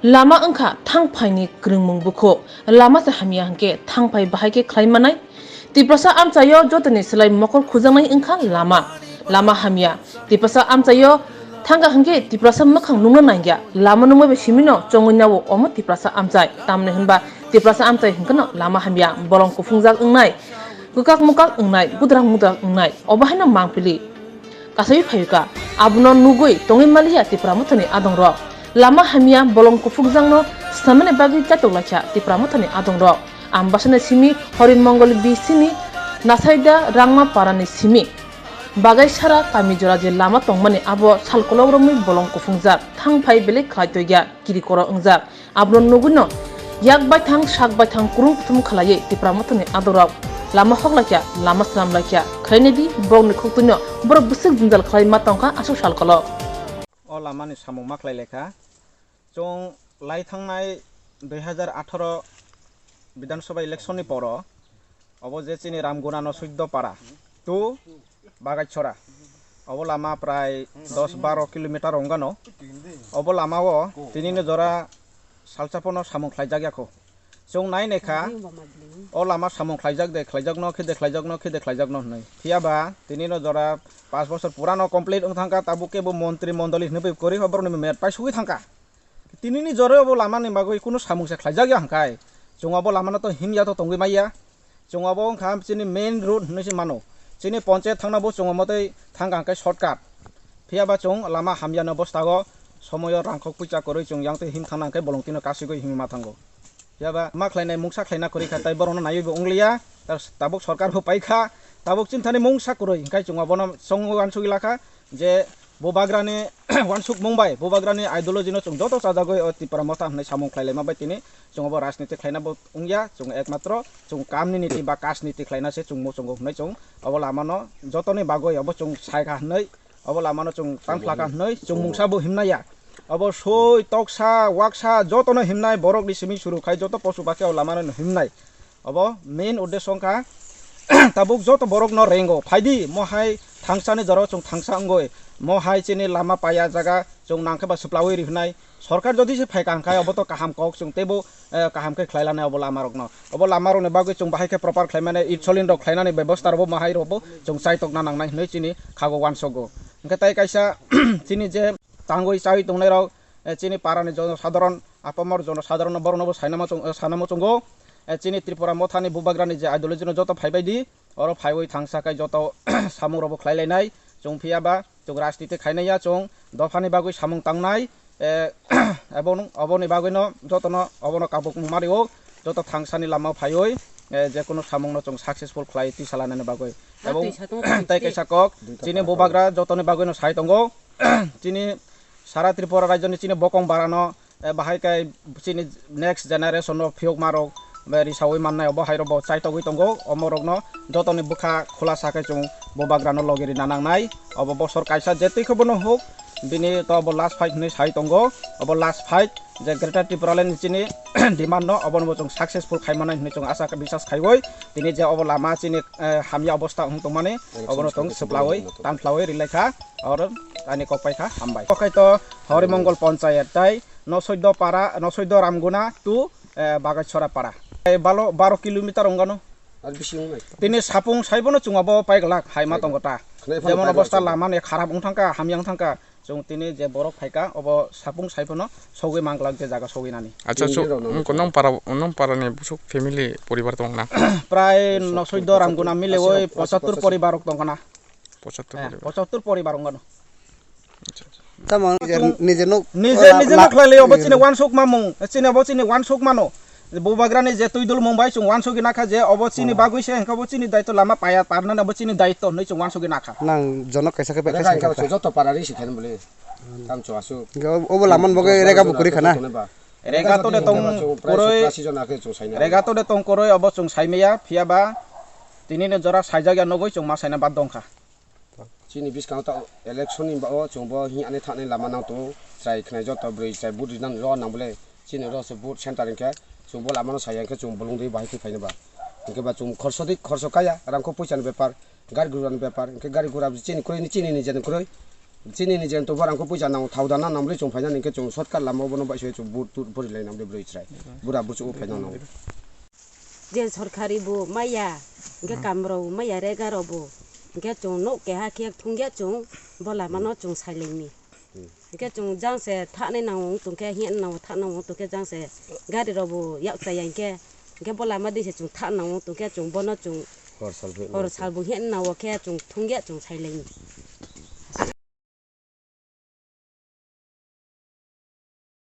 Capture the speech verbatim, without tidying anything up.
Lama wngkha thangphaini kwrwngmung bukhu. Lama se hamya hwnkhe thangphai bahai khe khlai manai. Tiprasa amchaio jotoni slai mokol khujaknai wngkha lama. Lama hamya. Tiprasa amchaio thangkha hwnkhe Tiprasa mwkhang nukna nangya. Lama nukmai bai simino chongwi nao omo Tiprasa amchai. Tamni hwnba Tiprasa amchai hwnkhe no lama hamya. Bolong kuphungjak wngnai. Kwkak mukak wngnai. Gudrak mudrak wngnai. Obo haino mangpili. Kasaiwi phaiyuka, abono nugwi tongwi maliya Tipra Mothani adongrok. Lama hamya bolong kuphukjakno swnamani bagwi chaitok laikha Tipra Mothani adongrok. Ambasani simi Horimongol B C ni Nasaida Rangma Parani simi. Bagai sara kami jora je lama tongmani abo salkolok romwi bolong kuphungjak, thangphai belai khlai toiya, kirikoro wngjak. Abono nugwino yak baithang sak baithang kurung kuthum khlaiwi Tipra Mothani adorok lama hoklaikha, lama slamlaikha, khainedi bokni khuktuino borok bwswk jwnjal khlai ma tongkha aswk salkolok. O lamani samung ma khlai laikha. Chwng lai thangnai dui hazar atharo Bidhan Sabha election ni poro obo je chini Ramguna no Suiddo para to Bagaisora. Obo lama prai dos baro kilometer ongano. Obo lama o tini no jora salsa pono samung khlaijak yakho. Chwng nai naikha, o lama samung khlaijak de, khlaijak no, khe de khlaijak no, khe de khlaijak no hwnwi. Phiya ba tini no jora pas bosor pura no complete wng thangkha, tabuk kebo montri mondoli hwnwi bai kwrwi, oborok ni met pai sugwi thangkha. Tini ni jora obo lama ni bagwi kunu samung se khlaijak ya hwnkhe, chwng obo lama no to himya to tongwi maya. Chwng obo wngkha chini main road hinwi se mano. Chini ponchayat thangna bo chwng omo tei thangkha hwnkhe shortcut. Phiya ba chwng lama hamya no bwskango somoyo rangkhok puisa kwrwi chwng yang tei him thangna hwnkhe bolong tino kasigwi himwi ma thango. Phiya ba ma khlainai mungsa khlaina kwrwi kha tei borokno naiwi bo wngliya. Ta-, tabuk sorkar bo paikha, tabuk chini thani mungsa kwrwi hwnkhe chwng obono chwng uansugwi lakha je Bubagrani uansukmung bai, Bubagrani ideology no chwng joto chajagwi o Tipra Motha hwnwi samung khlai laima bai tini chwng obo rajniti khlaina bo wngya, chwng ekmatro chwng community ba caste niti khlaina se chwng muchungo hwnwi chwng obo lama no jotoni bagwi obo chwng saikha hwnwi, obo lama no chwng tanphlaka hwnwi chwng mungsa bo himnai ya. Obo soi, toksa, waksa joto no himnai, borok ni simi suru khai joto posu bakhe o lama no himnai. Obo main uddesho wngkha, tabuk joto borok no rengo, phaidi, mo hai thangsa ni jora o chwng thangsa wngoi, mo hai chini lama paya jaga chwng nangkhe ba swplaui rihnai, sorkar jodi se phaikha hwnkhe obo to kaham kok chwng teibo, eh, kaham khe khlai lanai obo lama rok no. Obo lama rok ni bagwi chwng bahai khe proper khlai mani, itsolin rok khlai nani bebosta rok bo, mo hai rok bo chwng chai tokna nangnai hwnwi chini khago uansugo. Hwnkhe tai kaisa chini je tangwi chawi tongnai rok, eh, chini para ni jono sadharon, apamor jono sadharon no borok no bo saina muchung-, eh, sana muchungo. Eh, chini Tripura Motha ni Bubagra ni je ideology no joto phaibai di, oro phaiwi thangsa khai joto samung rok bo khlai lainai. Chwng phiya ba chwng rajniti khainai ya, chwng dopha ni bagwi samung tangnai. Eh, ebong obo ni bagwi no joto no obo no kabuk mari o, joto thangsa ni lama o phaiwi, eh, je kunu samung no chwng successful khlai twi salanani bagwi. Ebong tei kaisa kok, chini Bubagra joto ni bagwi no sai tongo. Chini sara Tripura rajyo ni chini bokong bara no, eh, bahai khe chini next generation no phiyok ma rok, eh, risaui mannai obo hai rok bo chai togwi tongo. Omo rok no joto ni bwkha khulasa khe chwng Bubagra no logi rina nangnai. Obo bosor kaisa je twi khe bono huk, bini to obo last fight hinwi sai tongo. Obo last fight je Greater Tipraland ni chini demand no obo no bo chwng successful khai mannai hinwi chwng asa khe bisas khaiwi tini je obo lama chini, eh, hamya obostha wng tongmani obo no chwng swplaui tanphlaui rilaikha. Oro ani kok paikha, hambai. Okai to Horimongol Ponchayat tai Nosoido para, Nosoido Ramguna to, eh, Bagaisora para. Eh, balo, baro kilometer ongano. Ar bisi wngnai. Tini sapung saibono chwng abo paiglak hai ma tongo ta. Jemon obostha lama ni kharap wng thangkha, hamya wng thangkha. Chwng tini je borok phaikha, obo sapung saibono sogwi manglak je jaga sogwi nani. Acha, so, nong para, nong para ni busuk family poribar tong na? Prai Nosoido Ramguna milewoi pochattor poribar rok tongkha na. Pochattor poribar. Pochattor poribar wngano. Tamo nije, nije nuk, nije, nije nuk khlai lai obo chini wansuk mamung, chini obo chini wansuk mano. Bubagrani je twi dul mung bai chwng wansuk gina kha je obo chini bagwi se hwnkhe obo chini daitw lama paya parnani obo chini daitw hwnwi chwng wansuk gina kha. Nang jonok kaisa khe bekhe sangkha joto para ri sikhan bole. Tam chu asu. Obo laman bagwi rega bukuri khana. Rega to de tong koroi. Rega to de tong koroi obo chwng saimaya phiya ba tini no jora saijak ya nogoi chwng ma saina bad dong kha. Chini bwskango ta election ni ba o chwng bo hini ani thani lama nang tongo chwrai khnai joto bwrwi chwrai vote rinani ro nang bole chini ro se vote center hinkhe chwng bo lama no saya hinkhe chwng bolong dui bahai khe phaino ba hinkhe ba chwng khorso di khorso kaya rang kho puisa ni bepar gari gura ni bepar hinkhe gari gura chini kwrwi chini ni jani kwrwi Chini ni jen to borang ko puisa nang thau dana namri chung phaina ningke chung shortcut lama bono bai se chung but tut bori lai namri broi chrai. Bura buchu o phaina nang. Je sorkari bo maya, hingke kamrok maya rega rok bo. Hingke chung nok keha khe thungya chung bo lama no chung sailai ni. Hingke chung jang se thanai nang tongkhe hiya nang thanai nang tongkhe jang se gari rok bo yak chaya hingke. Hingke bo lama di se chung thanai nang tongkhe chung bono chung Hor salbo. Hor salbo hiya nang khe chung thungya chung sailai ni.